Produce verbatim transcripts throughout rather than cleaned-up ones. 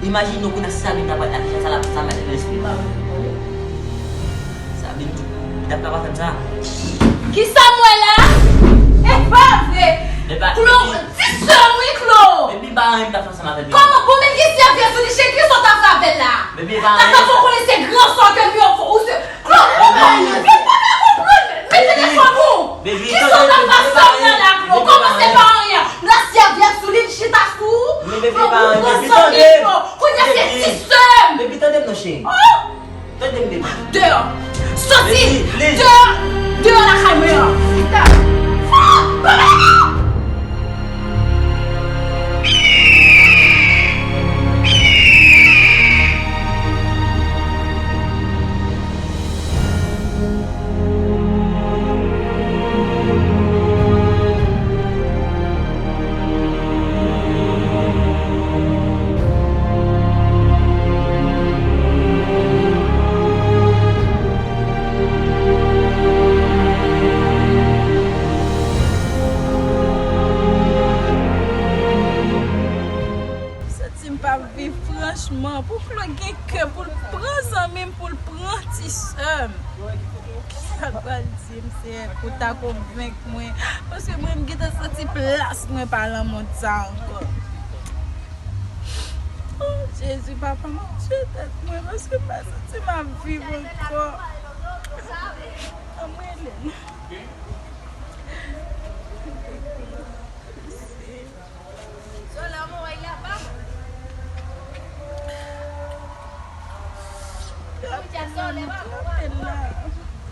Imajine w kounye a si Sabine ta pral aji jan sa la, sa mèt lespri. Sabine, li t ap ka pa fè m sa. Kisa m wè la? E pa vre! Klo, ti sè m wi, Klo! Baby, pa anyen m ta fè ansanm avè l, baby. Kòman? Bon, men gen sèvyèt sou li, cheri, kisa w ta fè avè l la? Baby, pa anyen. Sa fè w konnen se gran sè ke m ye, ou se Klo, ou pa, men pa ka konprann. Men telefòn ou. Baby, kisa w ta fè ansanm nan la, Klo? Kòman se pa anyen? Nan sèvyèt sou li, li chita sou ou. Men baby, pa anyen, baby, tande. Kounye a se ti sè m. Baby, tande m non, cheri. Oh! Tande m, baby. Deyò. Soti. Baby, please. Deyò. Deyò lakay mwen an. Chita. Fò. Santi m p ap viv, franchman. Pou Klo gen kè pou l pran zanmi m, pou l pran ti sè m. Kisa l pral di m, Seyè, pou ta konvenk mwen? Paske mwen, m gentan santi plas mwen pa nan mond sa ankò. Oh, Jezi, papa m, tcheke tèt mwen, paske m pa santi m ap viv ankò. Anmwey, Lèn.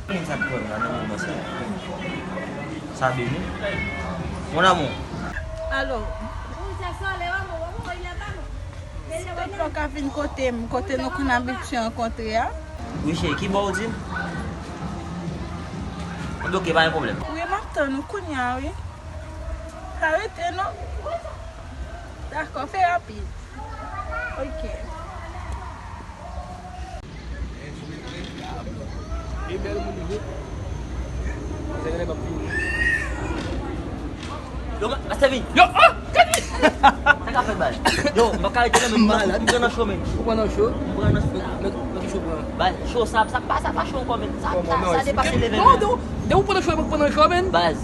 Moun sa k pran la nan moman sa. Sa beni. Mon amour. Alo. Stop, lò ka vin kote m, kote nou konn abitye rankontre a. Wi, cheri, ki bò ou di m? Ebyen, oke, pa gen pwoblèm. Wi, m ap tann ou kounye a, wi. Pa rete, non. Dakò, fè rapid. Oke. Yo, ma-, Master V. Yo, ah, Kadi! Sa k ap fèt, baz? Yo, m pa ka rete nan men m, m pran nan cho, men. Ou pran nan cho? M pran nan cho. Nan, nan, nan ki cho w pran? Baz, cho sa, sa pa, sa pa cho ankò, men. Sa, sa, sa depase level, men. Non, non, depi w pran nan cho, ou pran nan cho, men. Baz.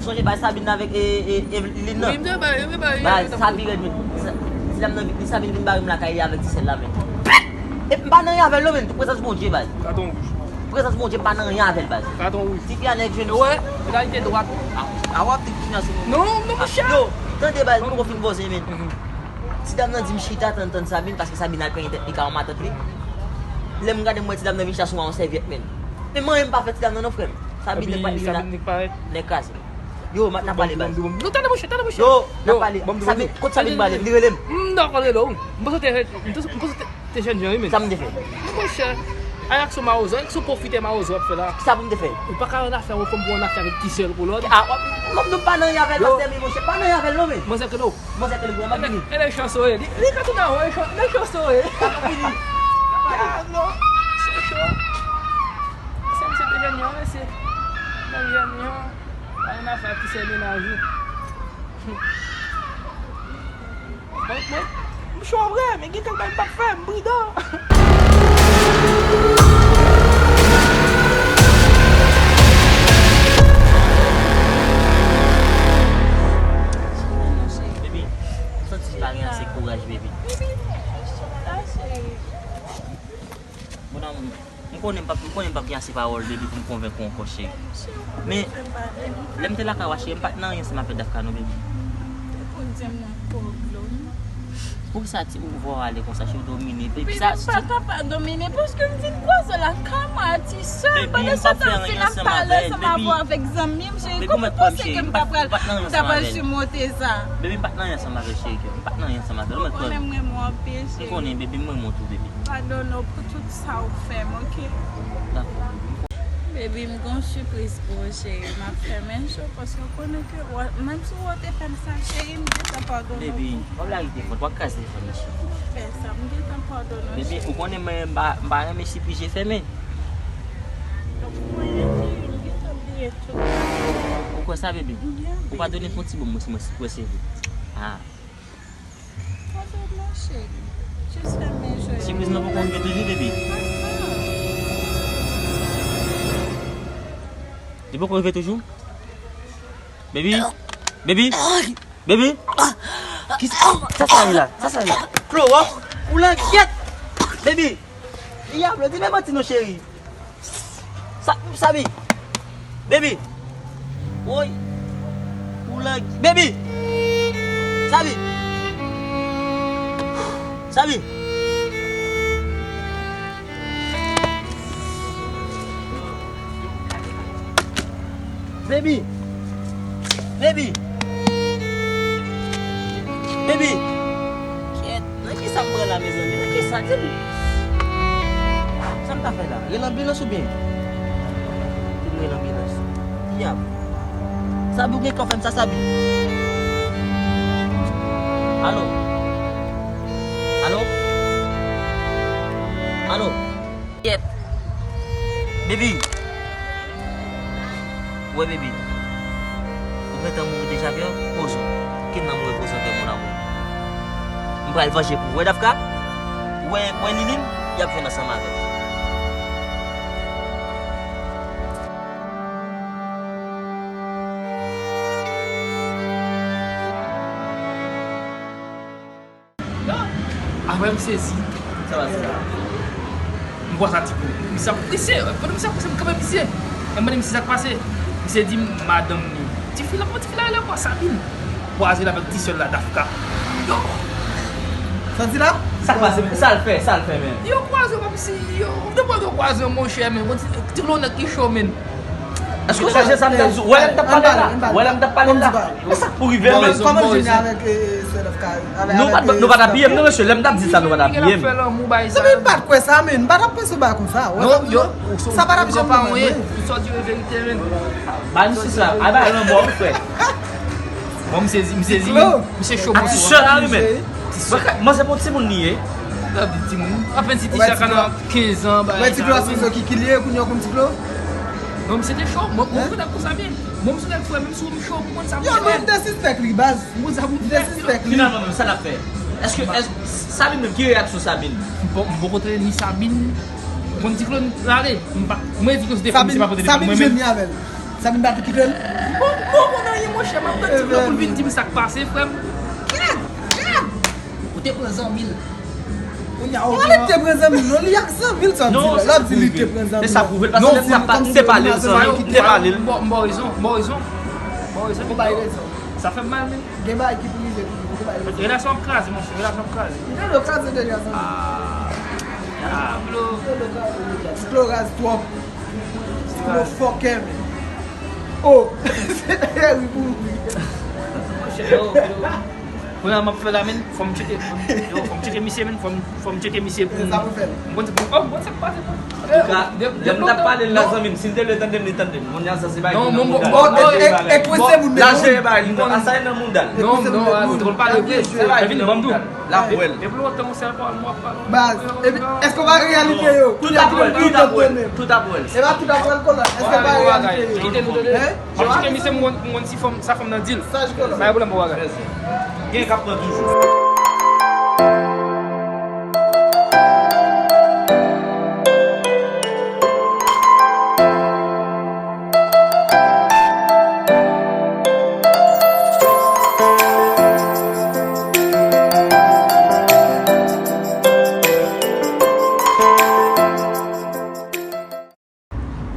Sonje, baz, Sabine avèk, e, e, Eveline nan. Wi, m te bay, m te bay. Baz, sa pi rèd, men. Sa, ti dam nan, Sabine vin bare m lakay li avèk ti sè l la, men. E m pa nan anyen avè l non, men. Prezans Bondye, baz. Katon wouj. Prezans Bondye, m pa nan anyen avè l, baz. Katon wouj. Tifi a nèk jwenn. Wè, mentalite dwat. A, a w ap di ki finans ou. Non, non, monchè. Yo, tande, baz, m poko fin poze, men. Ti dam nan di m chita tann, tann Sabine, paske Sabine al penyen tèt li ka yon matant li. Lè m gade, m wè ti dam nan vin chita sou mwen yon sèvyèt, men. Men m anyen m pa fè ti dam nan non, frè m. Sabine nèk pa li la. Nèk kraze. Yo, m ap, n ap pale, baz. Non, tande, monchè, tande, monchè. Yo, n ap pale. Sabine, kote Sabine prale? Li rele m. M dakò rele w. M panse w te, m panse w te, te jèn jan, wi, men. Sa m te fè? Monchè, a reyaksyon mawozo, a reyaksyon pwofitè mawozo w ap fè la. Kisa pou m te fè? Ou pa ka annafè yon fanm pou annafè avèk ti sè l pou lòd. A, w ap, m, m pa nan anyen avè l, pastè, men monchè, pa nan anyen avè l non, men. Manzè Klo. Manzè Klo, m ap vini. E, e, le chans, wi. Li, li ka tounen, wi, le chans, wi. M ap vini. A, non. Se cho. Se misye te jèn jan, mesye. Nan jèn jan. Pa annafè avèk ti sè mennaj ou. Mwen, mwen, m cho vre, men gen kèk bagay m p ap fè, m pridan. Baby, m santi m pa gen ase kouraj, baby. Mon amour. M konnen m p ap, m konnen m p ap gen ase pawòl, baby, pou m konvenk ou ankò, cheri. Men, lè m te lakay ou a, cheri, m pa t nan anyen ansanm avèk Dafka non, baby. Poukisa ti ou vwa w ale konsa, cheri, w domine, baby? Baby, sa, m pa ka pa domine, paske m vin kwaze lakay mwen a ti sè m. Pandan se tan, m fin ap pale ansanm avè w avèk zanmi m, cheri. Kòman w panse ke m ta pral, m ta pral simonte sa? Baby, m pa t nan anyen ansanm avè l, cheri, m pa t nan anyen ansanm avè l. Ou mèt kwè m. Ou konnen m renmen w anpil, cheri. M konnen, baby, m renmen w tou, baby. Padone w pou tout sa ou fè m, oke? Dakò. Baby, m gon sipriz pou ou, cheri. M ap fèmen cho paske w konnen ke w, menm si w te fè m sa, cheri, m gentan padone w. Baby, w ap lage telefòn, w ap kraze telefòn nan, cheri. Fè sa, m gentan padone w, cheri. Baby, ou konnen mwen, m pa, m pa renmen sipriz je fèmen. Ou kwè sa, baby? Ou padone pou ti bon, mwen, mwen, mwen, cheri. Ah. Padone, cheri. Sipriz lan poko rive toujou, baby? Li poko rive toujou? Baby? Baby? Baby? Ki sa, sa sa ye la? Sa sa ye la? Flo, w ap, ou langyèt! Baby! Diablo, di men manti non, cheri. Sa, Sabi. Baby. Woy. Ou lang, baby. Sabi. Sabi. Baby. Baby. Baby. Kèt, nan kisa m pran la, mezanmi? Nan kisa? Di m. Sa m ta fè la? Rele anbilans oubyen? Di m rele anbilans. Diab. Sabi, ou gen kè w fè m sa, Sabi. Alo? Alo? Alo? Yèt. Baby. Wè, baby. Ou gentan mouri deja, kè w poze w. Kite m nan mouri poze w, kè, mon amour. M pral vanje pou ou. Wè, Dafka? Ou wè, wè Liline? Y ap jwenn ansanm avè m. Apre m sezi. Sa pase la? M kwè sa ti kou. Misye ap prese. Pandan misye ap prese, m kanpe misye. E m mande misye sa k pase. Misye di m madanm li. Tifi la, tifi la rele ankò Sabine. Kwaze l avèk ti sè l la, Dafka. Yo! Sa di la? Sa k pase, men? Sa l fè, sa l fè, men? Yo kwaze, pa misye, yo. M te pral yo kwaze, monchè, men. Bon, ti, ti lonèt ki cho, men. Èske w sonje sa m t ap di w? Wè lè m t ap pale la? Wè lè m t ap pale la? Men sa k pou rive, men. Kòman l vini avèk, eh, sè Dafka? Nou pa t, nou pa t apiye m, non, mesye. Lè m t ap di sa, nou pa t apiye m. Sa men, m pa t kwè sa, men. M pa t ap panse w bay konsa. Wè sa, yo, sa pa t ap janm nan men mwen. Ba misye sa, ay bay lanmò, wi, frè. Bon, m sezi, m sezi, wi. Misye cho. A ti sè la, wi, men. Mwen se pou timoun li ye. Sa di timoun. Anfen, ti, ti sè ka nan kenz an, ba. Wè, ti Flo, se ki, ki li ye, kounye a, konn ti Flo? Non, misye te cho. Mwen, mwen konn ak konsa byen. Mwen, m sou nèg frè, menm si w cho, m konn sa pou fè. Yo, men m te sispèk li, baz. M konn sa pou fè. M te sispèk li. Finalman, menm, sa n ap fè? Èske, èske, sa li menm, ki reyaksyon Sabine? M poko, m poko tande ni Sabine. Konn ti Flo rale. M pa, mwen di ke se te fè, misye pa pote telefòn mwen menm. Sabine jwenn li avè l. Sabine pa te kite l. Bon, bon, bon, anyen, monchè, m ap tann ti Flo pou l vin di m sa k pase, frè m. Kèt, kèt. Ou te pran zanmi l. Kounye a, ou te pran zanmi l, non, li ak zanmi l, sa di la. L ap di li te pran zanmi l. Se sa pwouve l, paske lè m t ap pale, m te pale l, zanmi, m te pale l. M ba w rezon, m ba w rezon. M ba w rezon. Ou bay rezon. Sa fè m mal, men. Gen bagay ki pou rive toujou, ou bay rezon. Relasyon ap kraze, monchè, relasyon ap kraze. Li te dwe kraze deja, zanmi. Ah. Ti Flo. Ti Flo raz twòp. Ti Flo fòkè, men. Oh! Se dèyè wi pou wi. Monchè, yo, yo. Kounye a m ap fè la, men, fò m tcheke, yo, fò m tcheke misye, men, fò m, fò m tcheke misye pou m. Sa pou fè l. M konn se pou, oh, m konn sa k pase. Antouka, lè m t ap pale l la, zanmi m, si l te vle tande m, li tande m. Kounye a sa se bagay ki nan mouda l. Bon, e, e, e kwense moun nan. Lage bagay li nan, sa e nan mouda l. Non, non, ou te konn pale vre. Se bagay ki nan mouda l. L ap wè l. Depi lontan, yon sèl pawòl mwen ap pale. Baz, epi, èske w pa reyalite yo? Tout ap wè l, tout ap wè l, tout ap wè l. E pa tout ap wè l, kolòn. Èske w pa reyalite yo? Kite nou tande. Hein? M ap cheke misye, m konn, m konn si fanm, sa fanm nan di l. Saj kolòn. Pa gen pwoblèm, bon bagay. Gen k ap pran toujou.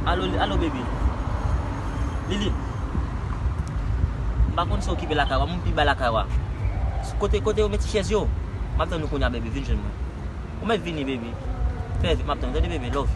Alo, alo, baby. Lili. M pa konn si w okipe lakay w a, m pi bay lakay w a. Kote, kote yo met ti chèz yo? M ap tann ou kounye a, baby, vin jwenn mwen. Ou mèt vini, baby. Fè vit, m ap tann ou, tande, baby, love.